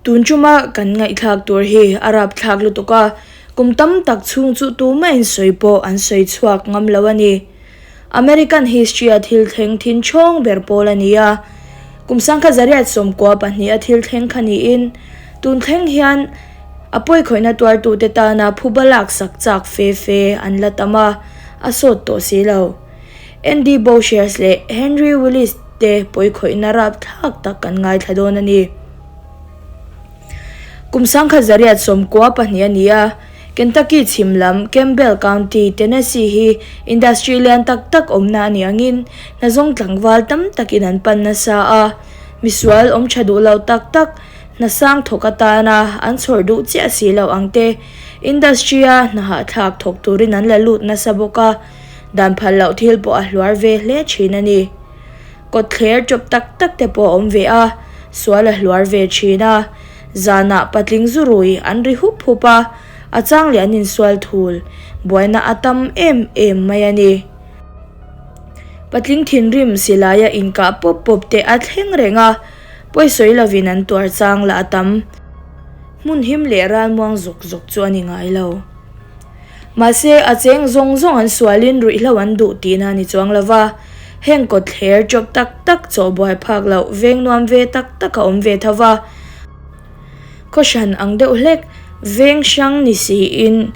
Tun tuma kan ngaihthlak tur hi a rapthlak lutuk a, kum tam tak chhung chu tumahin sawi pawh an sawi chhuak ngam lo a ni. American history a thil thleng thin chhawng ber pawl a ni a, kum sangkhat zariat 92 a thil thleng kha niin tun thleng hian a pawikhawihna tuartute tana phuba laksak chak fe fe an la tam a, a sawt tawh si lo. Andy Bowshiers leh Henry Willis te pawikhawihna rapthlak tak kan ngaithla dawn a ni. Kum 1992 a ni a, Kentucky chhim lam Campbell County, Tennessee hi industry lian tak tak awmna a nih angin hnazawng tlangval tam takin an pan nasa a. Misual awm tha duh lo tak tak, hna sang thawk atana an chhawr duh chiah si lo ang te, industry-a hna hahthlak thawk turin an la lut nasa bawk a, dan phal loh thil pawh a hluar ve hle thin a ni. Kawtthler chawp tak tak te pawh a awm ve a, sual a hluar ve thin a. Zanah patling zu rui an ri hup hup a, a chang leh an insual thul, buaina a tam em em mai a ni. Patling thinrim silaia inkah pawp pawp te a thleng reng a, pawisawi lovin an tuar chang lah a tam. Hmun him leh ralmuang zawk zawk chu a ni ngai lo. Mahse, a cheng zawng zawng an sualin ruihhlo an duh tihna a ni chuang lo va, heng kawtthler chawp tak tak chaw buai phak loh veng nuam ve tak tak a awm ve tho va. Khaw hran ang deuh hlek veng hrang ni siin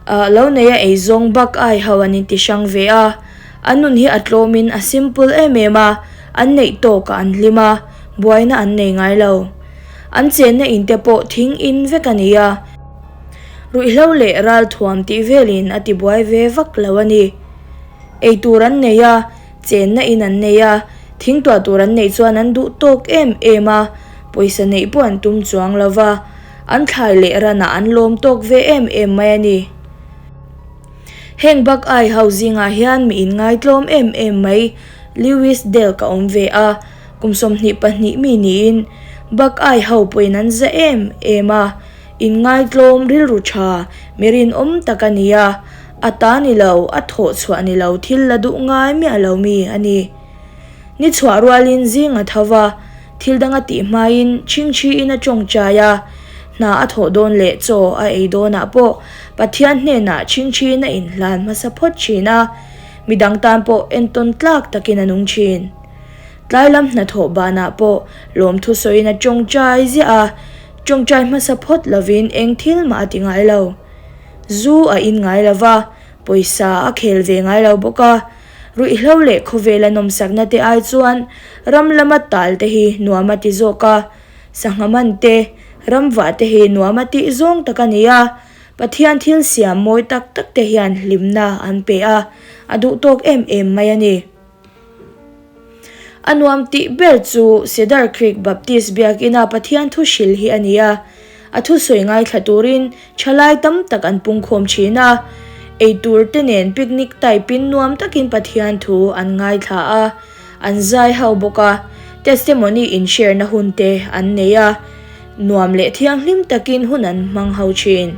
lo neia eizawng bak ai ho an inti hrang ve a. An nun hi a tlawmin a simple em em a, an neih tawkah an hlim a, buaina an nei ngai lo. An chenna in te pawh thing in vek a ni a. Ruihhlo leh ralthuam tih velin a tibuai ve vak lo a ni. Eitur an nei a, chenna in an nei a, thingtuah tur an neih chuan an duh tawk em em a, pawisa neih pawh an tum chuang lo va, an thlai leh ranah an lawm tawk ve em em mai a ni. Heng bak ai ho zingah hian mi inngaitlawm em em mai Lewis Delk a awm ve a, kum 22 mi niin bak ai ho pawhin an za em em a. Inngaitlawm rilru tha, mi rinawm tak a ni a, a ta ni lo, a thawh chhuah ni lo thil la duh ngai miah lo mi a ni. Ni chhuah rualin zing a tho va, thil dang a tih hmain chhingchhiin a tawngtai a, hna a thawh dawn leh chaw a ei dawnah pawh Pathian hnenah chhingchhiin a inhlan hmasa phawt thin a, midang tan pawh entawn tlak takin a nung thin. Tlai lam hnathawh banah pawh lawmthu sawiin a tawngtai ziah a, Tawngtai hmasa phawt lovin eng thil mah a ti ngai lo. Zu a in ngai lo va, pawisa a khel ve ngai lo bawk a. Ruihhlo leh khawvela nawmsakna te ai chuan ram lama tal te hi nuam a ti zawk a. Sangha man te, ram vah te hi nuam a tih zawng tak a ni a. Pathian thil siam mawi tak tak te hian hlimna an pe a, a duhtawk em em mai a ni. A nuam tih ber chu Cedar Creek Baptist Biakina Pathian thu hril hi a ni a. A thusawi ngaithla turin thalai tam tak an pungkhawm thin a. Eitur te nen picnic type in nuam takin Pathian thu an ngaithla a, an zai ho bawk a, testimony in share na hun te an nei a, nuam leh thianghlim takin hun an hmang ho thin.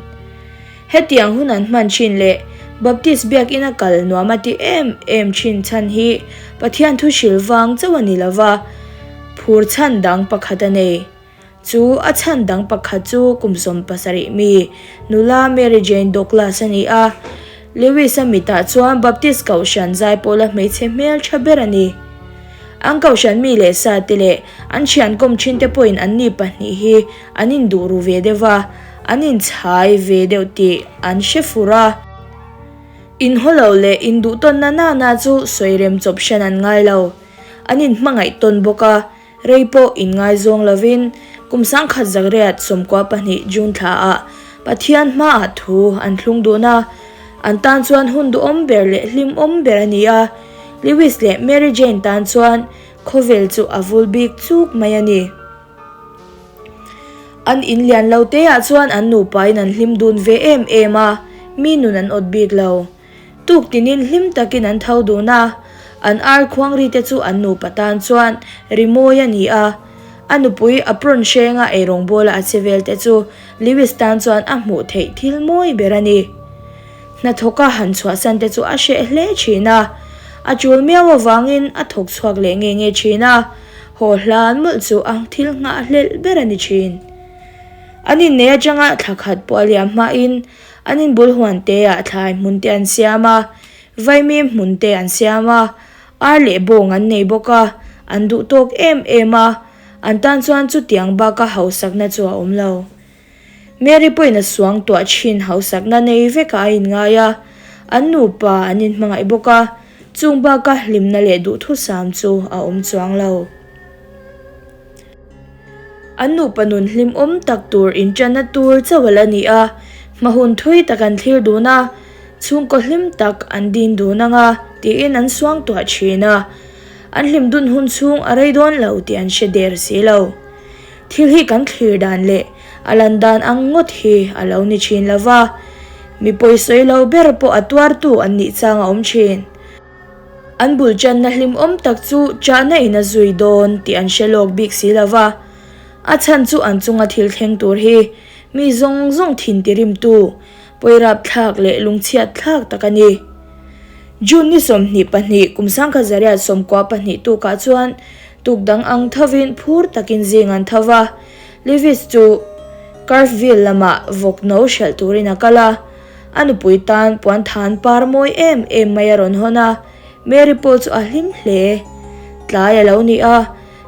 Hetiang hun an hman thin leh Baptist biakina kal nuam a ti em em thin chhan hi Pathian thu hril vang chauh a ni lo va, phur chhan dang pakhat a nei. Chu a chhan dang pakhat chu kum 70 mi nula Mary Jane Douglas a ni a. Lewis-a mitah chuan Baptist kohhran zaipawla hmeichhe hmel tha ber a ni. An kohhran mi leh sa te leh an thian kawm thin te pawhin anni pahnih hi an induh ru ve deuh va. An inchhai ve deuh tih an hre fur a. Inhaw lo leh induh tawnna nana chu sawi rem chawp hran an ngai lo. An inhmangaih tawn bawk a, rei pawh inngaizawng lovin kum 1992 June thlaah Pathian hmaah thu an thlung dun a. An tan chuan hun duhawm ber leh hlimawm ber a ni a, Lewis leh Mary Jane tan chuan khawvel chu a vul bik chuk mai a ni. An in lian lo te ah chuan an nupa in an hlim dun ve em em a, mi nun an awt bik lo. Tuk tinin hlim takin an tho dun a, an ar khuang ri te chu an nupa tan chuan rimawi a ni a. A nupui apron hrenga eirawng bawla a che vel te chu Lewis tan chuan a hmuh theih thil mawi ber a ni. Hnathawka han chhuahsan te chu a hreh hle thin a, a chul miau avangin a thawk chhuak leh nge nge thin a. Haw hlan mawlh chu a thil nghah hlelh ber a ni thin. An inneih atanga thla khat pawh a liam hmain an inbul huan te ah thlai hmun te an siam a, vaimim hmun te an siam a, ar leh bawng an nei bawk a, an duh tawk em em a, an tan chuan chutiang baka hausakna chu a awm lo. Mary pawhin a suang tuah thin hausakna nei vekah a inngai a, an nupa an inhmangaih bawk a, chung baka hlimna leh duhthusam chu a awm chuang lo. An nupa nun hlimawm tak tur inṭanna tur chauh a la ni a, hma hun thui tak an thlir dun a, chhungkaw hlim tak an din dun ang a tiin an suang tuah ṭhin a, an hlim dun hun chhung a rei dawn lo tih an hre der si lo. Thil hi kan thlir dan leh a lan dan ang ngawt hi a lo ni ṭhin lo va, mi pawisawi lo ber pawh a tuartu an nih chang a awm ṭhin. An bul channa hlimawm tak chu chahna in a zui dawn tih an hre lawk bik si lo va, a chhan chu an chunga thil thleng tur hi mi zawng zawng thin tirimtu, pawirap thlak leh lungchhiat thlak tak a ni. June ni 22 kum 1992 tukah chuan tuk dang ang thovin phur takin zing an tho va, Lewis chu Kerrville lamah vawk no hrelh turin a kal a. A nupui tan puan than par mawi em em mai a rawn hawn a, Mary pawh chu a hlim hle. Tlai a lo ni a,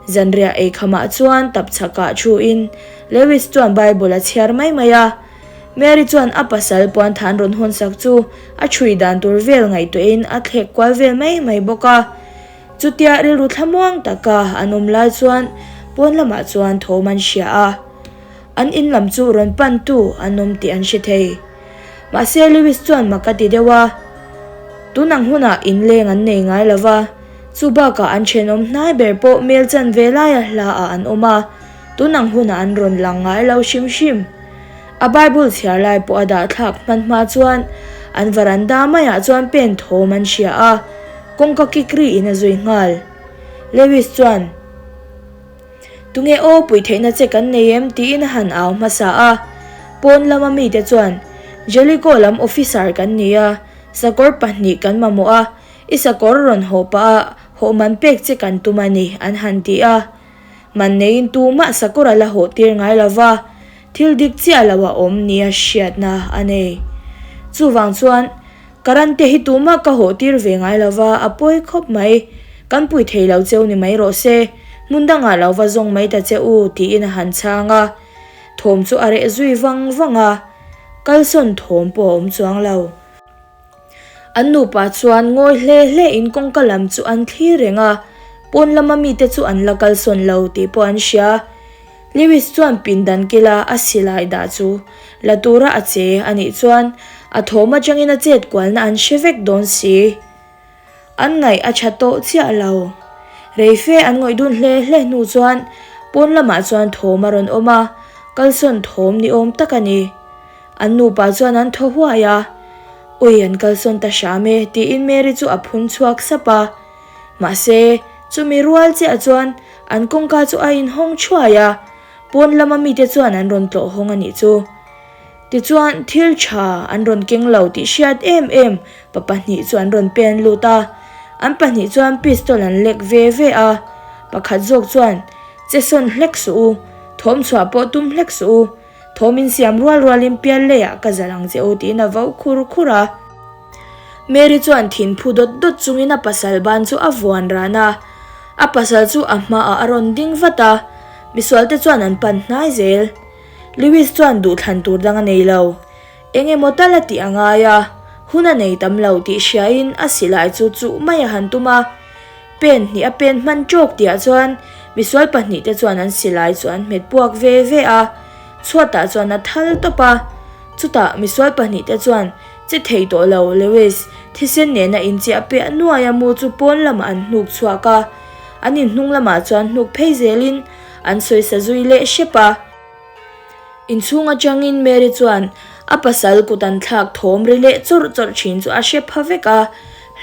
zanriah eikhamah chuan tapchhakah thuin Lewis chuan Bible a chhiar mai mai a. Mary chuan a pasal puan than rawn hawnsak chu a chhui dan tur vel ngaihtuahin a thlek kual vel mai mai bawk a. Chutia rilru thlamuang taka an awm lai chuan pawn lamah chuan thawm an hria a. An in lam chu rawn pantu an awm tih an hre thei. Mahse Lewis chuan mak a ti deuh a, Tun ang hunah inleng an nei ngai lo va, chu bakah an thenawm hnai ber pawh mel chan ve laia hla ah an awm a, tun ang hunah an rawn lang ngai lo hrim hrim. A Bible chhiar lai pawh a dah thlak hman hma chuan an varanda maiah chuan pen thawm an hria a, kawngka kik riin a zui nghal. Lewis chuan. Tunge aw pui theihna che kan nei em? tiin a han au hmasa a. Pawn lama mite chuan, Jellicoe lam officer kan ni a, sakawr pahnih kan mamawh a, i sakawr rawn haw pah a, hawh man pek che kan tum a ni, an han ti a. Man neiin tumah sakawr a la hawh tir ngai lo va, thil dik chiah lo a awm nia hriatna a nei. Chuvang chuan, Ka ran te hi tumah ka hawh tir ve ngai lo va, a pawi khawp mai. Kan pui thei lo cheu ni mai rawh se, hmun dangah lo va zawng mai ta che u, tiin a han chhang a. Thawm chu a reh zui vang vang a, kalsawn thawm pawh a awm chuang lo. An nupa chuan ngawi hle hle in kawngka lam chu an thlir reng a, pawn lama mite chu an la kalsawn lo tih pawh an hria. Lewis chuan pindan kila a silai dah chu la tura a che a nih chuan a thawm atangin a chet kualna an hre vek dawn si. An ngaih a tha tawh chiah lo. Rei fe an ngawih dun hle hle hnu chuan pawn lamah chuan thawm a rawn awm a, kalsawn thawm ni awm tak a ni. An nupa chuan an thaw huai a, Ui an kalsawn ta hram e tiin Mary chu a phun chhuak sap a. Mahse, chumi rual chiah chuan An kawngka chu a inhawng thuai a, pawn lama mite chuan an rawn tlawh hawng a nih chu. Tichuan, thil tha an rawn keng lo tih hriat em em pa pahnih chu an rawn pen lut a. An pahnih chuan pistol an lek ve ve a, pakhat zawk chuan, Che sawn hlek suh u, thawm chhuah pawh tum hlek suh u, thawm insiam rual rualin pial leiah ka zalh ang che u tiin a vo khur khur a. Mary chuan thin phu dawt dawt chungin a pasal ban chu a vuan ran a, a pasal chu a hmaah a rawn ding vat a, misualte chuan an pan hnai zel. Lewis chuan duhthlan tur dang a nei lo. Eng emaw tal a tih a ngai a, hun a nei tam lo tih hriain a silai chu chuh mai a han tum a. Pen hnih a pen hman tawk tihah chuan misual pahnihte chuan an silai chu an hmet puak ve ve a, chhuatah chuan a thal tawp a. Chutah misual pahnihte chuan Che thei tawh lo, Lewis, thisen nena inchiah piah nuai a mu chu pawn lamah an hnuk chhuak a, an inhnung lamah chuan hnuk phei zelin an sawisa zui leh hrep a. Inchhung atangin Mary chuan a pasal kut an thlak thawm ri leh chawrh chawrh thin chu a hre pha vek a,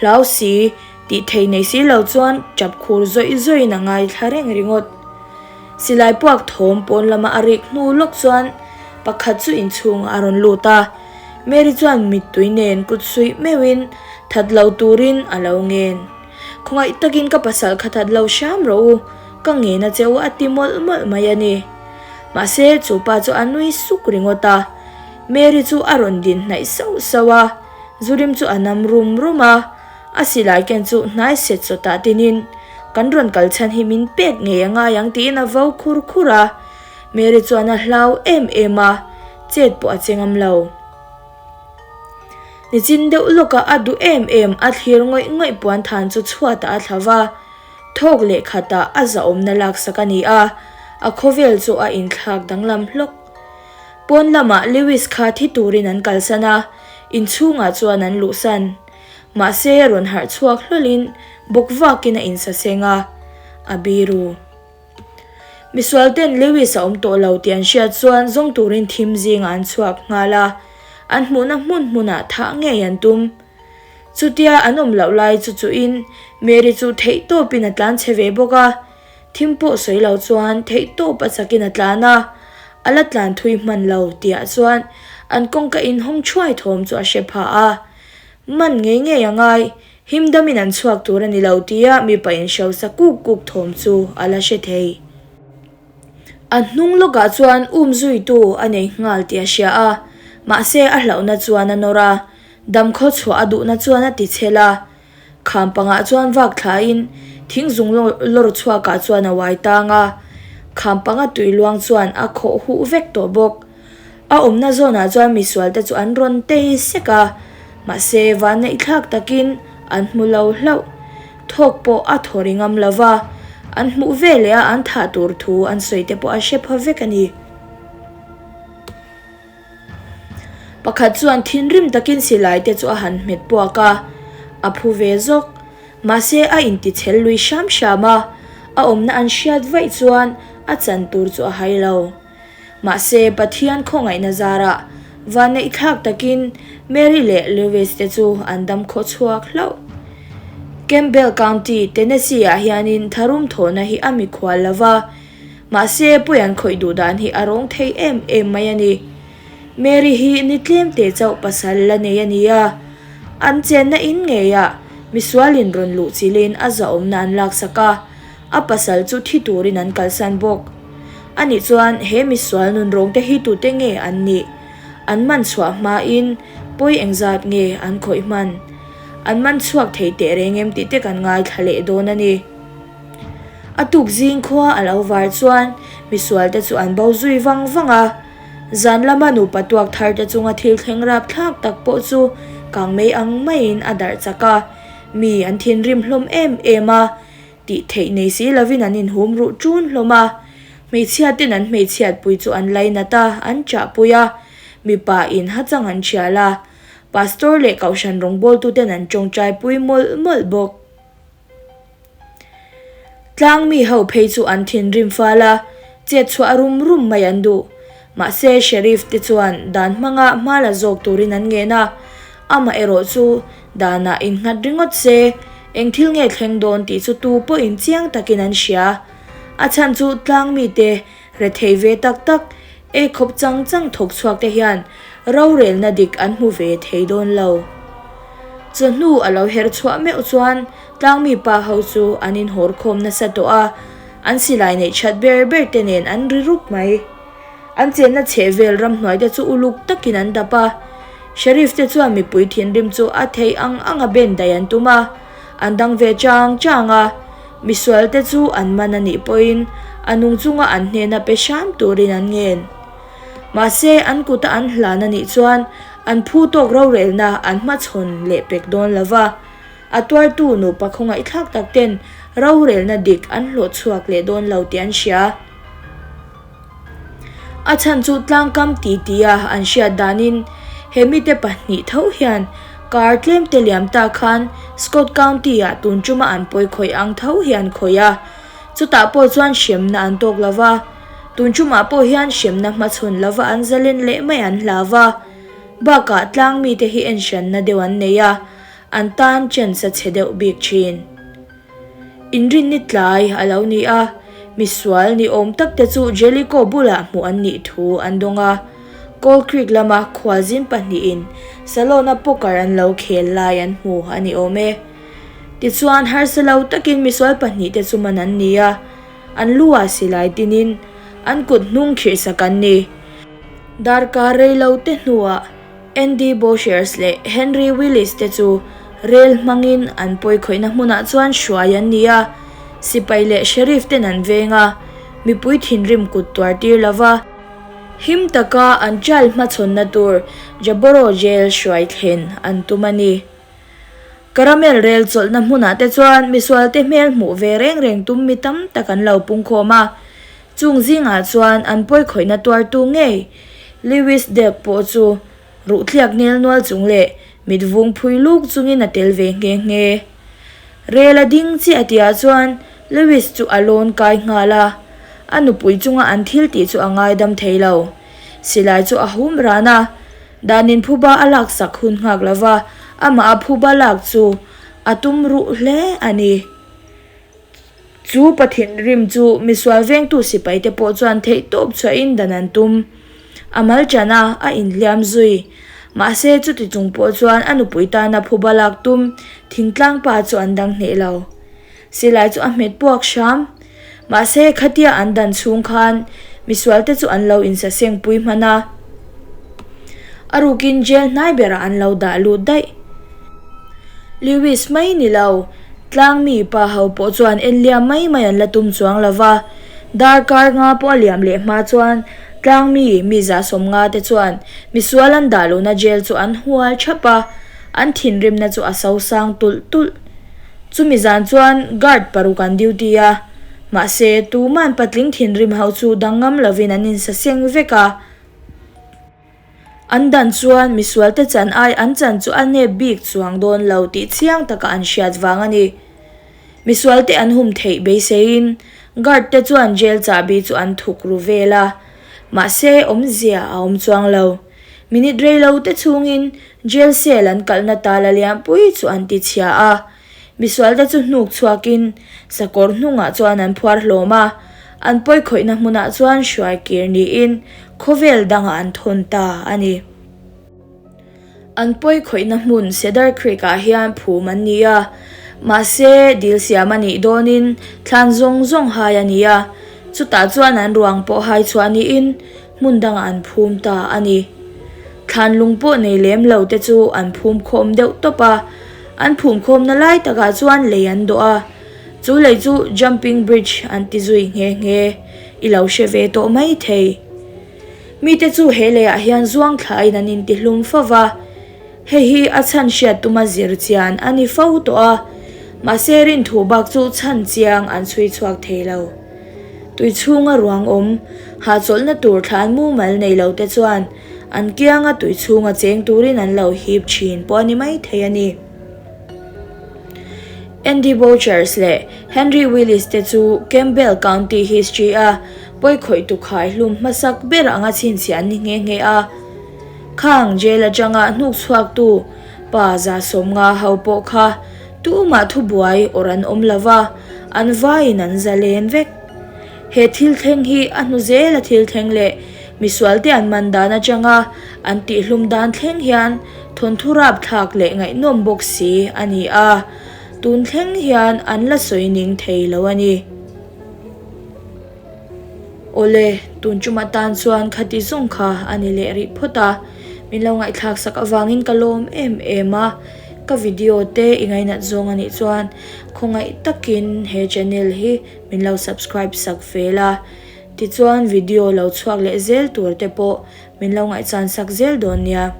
hlau si, tih thei nei si lo chuan tap khur zawih zawihin a ngaithla reng ringawt. Silai puak thawm pawn lama a rik hnu lawk chuan pakhat chu inchhungah a rawn lut a. Mary chuan mittui nen kut suih meuhin that lo turin a lo ngen. Khawngaih takin ka pasal kha that lo hram rawh u, ka ngen a che u a ti mawlh mawlh mai a ni. Mahse, chu pa chu a nui suk ringawt a. Mary chu a rawn din hnaih sauh sauh a, zu rim chu a nam rum rum a. A silai ken chu hnai set sawtah tinin, Kan rawn kal chhan hi min pek ngei a ngai ang tiin a vo khur khur a. Mary chuan a hlau em em a, chet pawh a che ngam lo. Nichin deuh lawkah a duh em em a thlir ngawih ngawih puan than chu chhuatah a thla va. Thawk leh khatah a zahawmna laksak a ni a, a khawvel chu a inthlak danglam hlawk. Pawn lamah Lewis kha thi turin an kalsan a, inchhungah chuan an luhsan. Mahse rawn harh chhuak hlawlhin bawk vakin a insaseng a, a biru. Misual ten Lewis a awm tawh lo tih an hriat chuan zawng turin thim zingah an chhuak nghal a, an hmuhna hmun hmunah thah ngei an tum. Chutia an awm loh lai chu chuhin Mary chu theihtawpin a tlan chhe ve bawk a, thim pawh sawi lo chuan theihtawp a chakin a tlan a, a la tlan thui hman lo tihah chuan an kawngka inhawng thuai thawm chu a hre pha a. Man ngei ngei a ngai, him damin an chhuak tur a ni lo tia mipa inhrosa kuk kuk thawm chu a la hre thei. A hnung lawkah chuan um zuitu a nei nghal tih a hria a, mahse a hlauhna chuan a nawr a, damkhaw chhuah a duhna chuan a ti chhel a. Kham pangah chuan vak thlain thing zung lawr chhuakah chuan a uai tang a, kham panga tui luang chuan a khawh huh vek tawh bawk. A awmna zawnah chuan misualte chu an rawn tei sek a, mahse vanneihthlak takin an hmu lo hlauh. Thawk pawh a thaw ri ngam lo va, an hmuh ve leh a an thah tur thu an sawi te pawh a hre pha vek a ni. Pakhat chuan thinrim takin silai te chu a han hmet puak a, a phu ve zawk. Mahse a intichhel lui hram hram a, a awmna an hriat vaih chuan a chan tur chu a hai lo. Mahse, Pathian khawngaihna zarah vanneihthlak takin Mary leh Lewis te chu an dam khaw chhuak hlauh. Campbell County, Tennessee-ah hianin tharum thawhna hi a mikhual lo va, mahse pawi an khawih duh dan hi a rawng thei em em mai a ni. Mary hi ni tlem te chauh pasal la nei a ni a, an chenna in ngeiah misualin rawn luh chilhin a zahawmna an laksak a, A pasal chu thi turin an kalsan bawk. Ani chuan he misual nunrawng te hi tute nge an nih? An man chhuah hmain pawi engzat nge an khawih hman? An man chhuak thei teh reng em tih te kan ngaithla leh dawn a ni. A tuk zing khua a lo var chuan misual te chu an bo zui vang vang a. Zan lama nupa tuak thar te chunga thil thleng rap thlak tak pawh chu kang mei ang maiin a darh chak a. Mi an thinrim hlawm em em a. Tih theih nei si lovin an inhum ruh ṭun hlawm a. Hmeichhia ten an hmeichhiatpui chu an lainat a, an ṭahpui a. Mipa in hachang an ṭhial a. Pastor leh Kohhran rawngbawltuten an ṭawngṭaipui mawlh mawlh bawk. Tlang mi ho phei chu an thinrim fal a, chet chhuah rum rum mai an duh. Mahse Sheriff te chuan dan hmanga hma la zawk turin an ngen a. Amaherawh chu Danah innghat ringawt se, eng thil nge thleng dawn tih chu tu pawhin chiang takin an hria. A chhan chu tlang mite rethei ve tak tak, ei khawp chang chang thawk chhuak te hian rorelna dik an hmu ve thei dawn lo. Chawhnu a lo her chhuah meuh chuan tlang mi pa ho chu an inhawr khawm nasa tawh a, an silai neih that ber ber te nen an ri rup mai. An chenna chhehvel ramhnuai te chu uluk takin an dap a. Sheriff te chuan mipui thinrim chu a theih ang anga ben daih an tum a, an dang ve chang chang a. Misual te chu an man a nih pawhin a nung chunga an hnena pe hram turin an ngen. Mahse, an kuta an hlan a nih chuan an phu tawk rorelna an hmachhawn leh pek dawn lo va. A tuartu nupa khawngaihthlak tak ten rorelna dik an hlawh chhuak leh dawn lo tih an hria. A chhan chu tlangkam ti tia an hriat danin he mite pahnih tho hian kar tlem te liam ta khan Scott County ah tun tuma an pawi khawih ang tho hi an khawih a, chutah pawh chuan hremna an tawk lo va, tun tumah pawh hian hremna hmachhawn lova an zalen leh mai an hlau va, bakah tlang mite hi enhranna deuh an nei a, an tan chance a chhe deuh bik thin. Inrinni tlai a lo ni a, misual ni awm tak te chu Jellicoe bulah hmuh an nih thu an dawng a. Coal Creek lama khualzin pahnihin Salon-a poker an lo khel lai an hmu a ni awm e. Tichuan harsa lo takin misual pahnihte chu man an ni a, an lu ah silai tinin. An kut hnung khirhsak an ni. Darkar rei lo te hnuah Andy Boshears leh Henry Willis te chu rel hmangin an pawikhawihna hmunah chuan hruai an ni a, sipai leh sheriff ten an veng a, mipui thinrim kut tuar tir lova, him taka an trial hmachhawnna tur Jaboro Jail hruai thlen an tum a ni. Caramel rel chawlhna hmunah te chuan misualte hmel hmuh ve reng reng tum mi tam tak an lo pungkhawm a, chung zingah chuan an pawikhawihna tuartu ngei Lewis Delk pawh chu ruhtliak nel nual chung leh mit vung phui luk chungin a tel ve nghe nghe. Rel a ding chiah tihah chuan Lewis chu a lawn kai nghal a, a nupui chunga an thil tih chu a ngaidam thei lo. Silai chu a hum ran a, Danin phuba a laksak hun nghak lova, amah a phuba lak chu a tum ruh hle a ni. Chu Pathin rim chu misual vengtu sipaite pawh chuan theihtawp chhuahin dan an tum. A mal ṭan a, a inhliam zui. Mahse, chuti chung pawh chuan a nupui tana phuba lak tum thingtlang pa chu an dang hneh lo. Silai chu a hmet puak hram. Mahse, khatia an dan chhung khan misualte chu an lo insaseng pui hman a. A rukin jail hnai berah an lo dah lut daih. Lewis mai ni lo, tlang mi pa ho pawh chuan en liam mai mai an la tum chuang lo va. Darkar nga pawh a liam leh hma chuan tlang mi mi 150 te chuan misual an dah luhna jail chu an hual thap a, an thinrimna chu a sosang tulh tulh. Chumi zan chuan guard paruk an duty a, mahse tuman patling thinrim ho chu dang ngam lovin an insaseng vek a. An dan chuan misualte chan ai an chan chu a nep bik chuang dawn lo tih chiang taka an hriat vang a ni. Misualte an hum theih beiseiin guard te chuan jail chahbi chu an thuk ru vel a, mahse awmzia a awm chuang lo. Minute rei lo te chhungin jail cell an kalhna tal a lianpui chu an ti chhia a, misualte chu hnuk chhuakin sakawr hnungah chuan an phuar hlawm a, an pawikhawihna hmunah chuan hruai kir niin khawvel dangah an thawn ta a ni. An pawikhawihna hmun Cedar Creek ah hian phum an ni a, mahse dil siam a nih dawnin thlan zawng zawng hai a ni a, chutah chuan an ruang pawh hai chhuah niin hmun dangah an phum ta a ni. Thlan lung pawh nei lem lo te chu an phum khawm deuh tawp a, an phum khawmna lai takah chuan lei an dawh a, chu lei chu Jumping Bridge an ti zui nghe nghe, i lo hre ve tawh mai thei. Mite chu he leiah hian zuang thlain an intihlum fo va, hei hi a chhan hriat tuma zir chian a ni fo tawh a, mahse rinthu bak chu chhan chiang an chhui chhuak thei lo. Tui chhunga ruang awm, hahchawlhna tur thlan mumal nei lo te chuan an kianga tui chhunga cheng turin an lo hip thin pawh a ni mai thei a ni. Andy Bouchers leh Henry Willis te chu Campbell County history-a pawikhawih tukhai hlum hmasak ber anga chhinchhiah an ni nghe nghe a. Khang jail atanga hnuk chhuaktu pa 150 ho pawh kha Tumah thubuai awrh an awm lo va, an vaiin an zalen vek. He thil thleng hi a hnu zela thil thleng leh misualte an man dan atanga an tihhlum dan thleng hian thawnthu rapthlak leh ngaihnawm bawk si a ni a, tun thleng hian an la sawi ning thei lo a ni. Awle, tun tum atan chuan khati zawng kha a ni leh rih phawt a, min lo ngaihthlak sak avangin ka lawm em em a, ka video te i ngainat zawng a nih chuan khawngaih takin he channel hi min lo subscribe sak ve la, tichuan video lo chhuak leh zel tur te pawh min lo ngaihchan sak zel dawn nia.